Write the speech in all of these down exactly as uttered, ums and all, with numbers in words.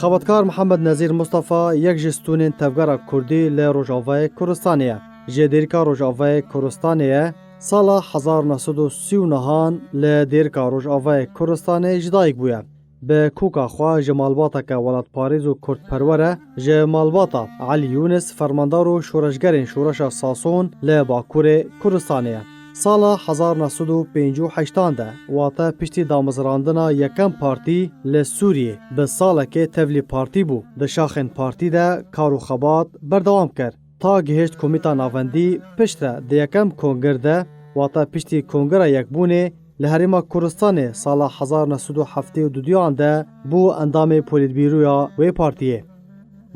Xebatkar Mihemed Nezîr Mustafa yek ji stûnên tevgera Kurdî li Rojavayê Kurdistanê ye. Ji Dêrika Rojavayê Kurdistanê ye, sala hezar neh sed û sî û nehan li Dêrika Rojavayê Kurdistanê ji dayik bûye. Bi koka xwe ji malbateke welatparêz û kurdperwer e, ji malbata Elî Yûnis, fermandar û şoreşgerên şoreşa Sason li Bakurê Kurdistanê ye. Sala hezar neh sed û pêncî û heştan de, wate piştî damezrandina yekem partî li Sûriyê, bi salekê tevlî partî bû. Di şaxên partî de kar û xebat berdewam kir. Ta gihişt Komîta Navendî, piştre di yekem kongir de, wate piştî Kongira Yekbûnê, li Herêma Kurdistanê sala hezar neh sed û heftê û duduyan de bû endamê polîtbîroya wê partiyê.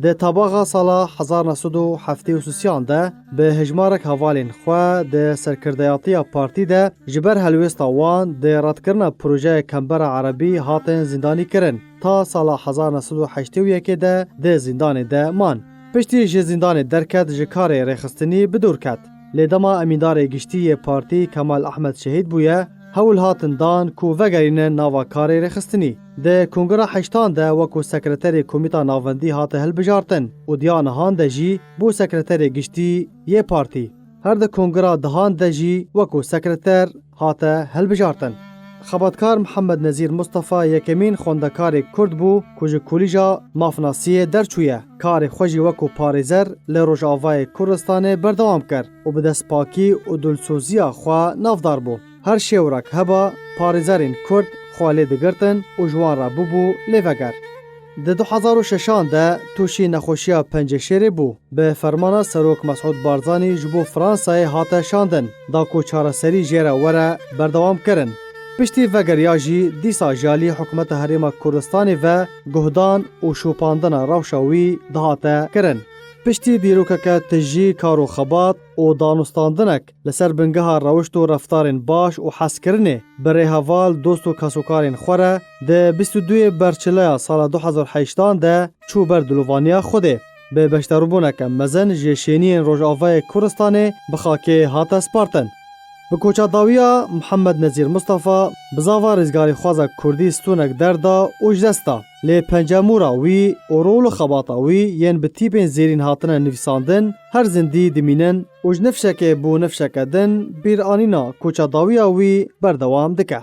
Di tabaxa sala hezar neh sed û heftê û sisiyan de bi hejmarek hevalên xwe di serkirdeyatiya partî de ji ber helwêsta wan di redkirina projeyê Kembera Erebî hatin zîndanî kirin. Ta sala hezar neh sed û heştê û yekê de di zîndanê de man. Piştî ji zîndanê derket, ji karê rêxistinî bi dûr ket. Lê dema emîndarê giştî yê partî Kemal Ehmed şehîd bûye, hewl hatin dan ku vegerîne nava karê rêxistinî. Di Kongira Heştan de wekû sekreterê Komîta Navendî hate hilbijartin û di ya nihan de jî bû sekreterê giştî yê partî. Her di Kongira dehan de jî wekû sekreter hate hilbijartin. Xebatkar Mihemed Nezîr Mustafa yekemîn xwendekarê Kurd bû ku ji Kolîja Mafnasiyê derçûye. Karê xwe jî wekû parêzer li Rojavayê Kurdistanê berdewam kir û bi destpakî û dilsoziya xwe navdar bû. Her şêwrek heba, parêzerên Kurd xwe lê digirtin û ji wan re bûbû lêveger. Di du hezar û şeşan de tûşî nexweşiya penceşêrê bû. Bi fermana Serok Mesûd Barzanî ji bo Fransayê hate şandin, da ku çareserî jê re were berdewam kirin. Piştî vegeriya jî dîsa ji alî Hikûmeta Herêma Kurdistanê ve guhdan û şopandina rewşa wî dihate kirin. Piştî dîrokeke tijî kar û xebat û danûstandinek li ser bingeha rewişt û reftarên baş û hezkirinê bi rêheval, dost û kesokarên xwe re, di bîst û duyê Berçileya sala du hezar heştan de çû ber dilovaniya Xwedê. Bi beşdarbûneke mezin ji şêniyên Rojavayê Kurdistanê bi xakê hate spartin. Bi koça dawiya Mihemed Nezîr Mustafa, bizava rizgarîxwaza Kurdî stûnek derda û ji dest da. Lê pencemûra wî û rol û xebata wî yên bi tîpên zêrîn hatine nivîsandin, her zindî dimînin û ji nifşekê bo nifşeke din bîranîna koça dawiya wî berdewam dike.